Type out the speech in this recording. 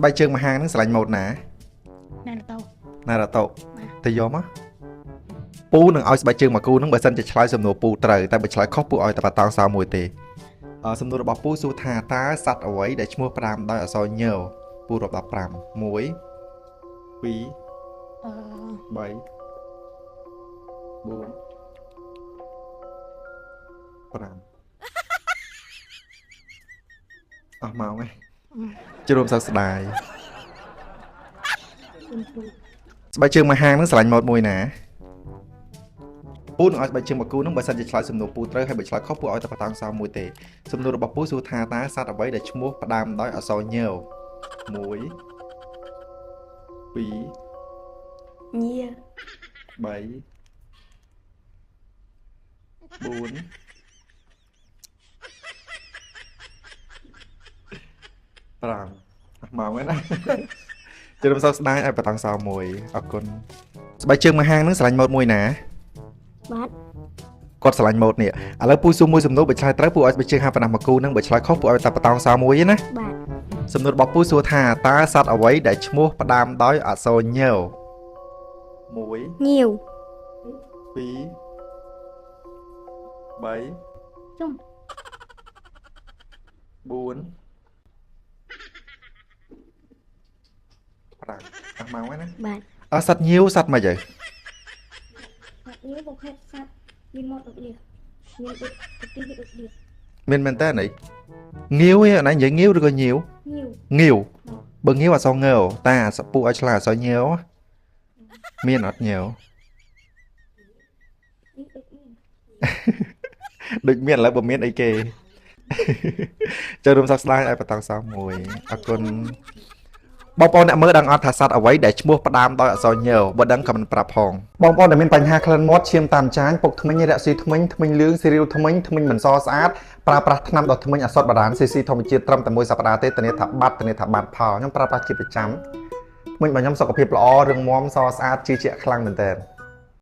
បាយជើងមហាហ្នឹងស្រឡាញ់ម៉ូតណា ណារតោ ណារ៉ាតូ បាទ ទៅយកមកពូនឹងឲ្យស្បែកជើងមកគូហ្នឹងបើសិនជាឆ្លើយសំណួរពូត្រូវតែបើឆ្លើយខុសពូឲ្យតែបតោងសោមួយទេអឺសំណួររបស់ពូសួរថាតើសត្វអ្វីដែលឈ្មោះផ្ដើមដោយអក្សរញើពូរាប់ដល់5 1 2 អឺ 3 4 5អស់ម៉ោងហើយជួបរួមសោកស្ដាយស្បែកជើងមហាហ្នឹងស្រឡាញ់ម៉ូតមួយណាពូនឹងឲ្យស្បែកជើងមកគូហ្នឹងបើសិនជាឆ្លើយសំណួរពូត្រូវហើយបើឆ្លើយខុសពូឲ្យតែបតោងសោមួយទេសំណួររបស់ពូសួរថាតើសត្វអ្វីដែលឈ្មោះផ្ដើមដោយអក្សរញើ1 2 ញៀ 3 4 5អស់ម៉ោងហើយណា ជម្រាបសោកស្ដាយឲ្យបតង់សោមួយអរគុណស្បែកជើងមហាងហ្នឹងស្រឡាញ់ម៉ូតមួយណា បាទ គាត់ស្រឡាញ់ម៉ូតនេះឥឡូវពូសួរមួយសំណួរបើឆ្លើយត្រូវពូឲ្យស្បែកជើងហាប៉ណ្ណោះមកគូហ្នឹងបើឆ្លើយខុសពូឲ្យតែបតង់សោមួយទេណា បាទ សំណួររបស់ពូសួរថាតើសត្វអ្វីដែលឈ្មោះផ្ដើមដោយអក្សរញើ1 ញៀវ 2 3 ជុំ 4 5អស់ម៉ោងហើយណា បាទ អើសត្វញៀវសត្វមិនហី សត្វញៀវប្រភេទសត្វមានមាត់ដូចនេះមានដូចប្រទេសដូចនេះ មានមែនតើនេះងាវឯណានិយាយងាវឬក៏ញៀវ ញៀវ ងាវបើងាវអក្សរងើតាអក្សរពូឲ្យឆ្លើយអក្សរញើមានអត់ញើ នេះដូចមាន ដូចមានឥឡូវបើមានអីគេ ចូលរួមសោកស្ដាយឲ្យបន្តសោមួយអរគុណបងប្អូនអ្នកមើលដឹងអត់ថាសត្វអ្វីដែលឈ្មោះផ្ដើមដោយអក្សរញើបើដឹងក៏មិនប្រាប់ផងបងប្អូនដែលមានបញ្ហាក្លិនមាត់ឈាមតាមចាញពុកធ្មេញរាក់ស៊ីធ្មេញធ្មេញលឿងសេរីលធ្មេញធ្មេញមិនសស្អាតប្រើប្រាស់ថ្នាំដុសធ្មេញអសតបារាណ CC ធម្មជាតិត្រឹមតែមួយសប្តាហ៍ទេធានាថាបាត់ធានាថាបាត់ផលខ្ញុំប្រើប្រាស់ជាប្រចាំធ្មេញរបស់ខ្ញុំសុខភាពល្អរឹងមាំសស្អាតជឿជាក់ខ្លាំងមែនទែន។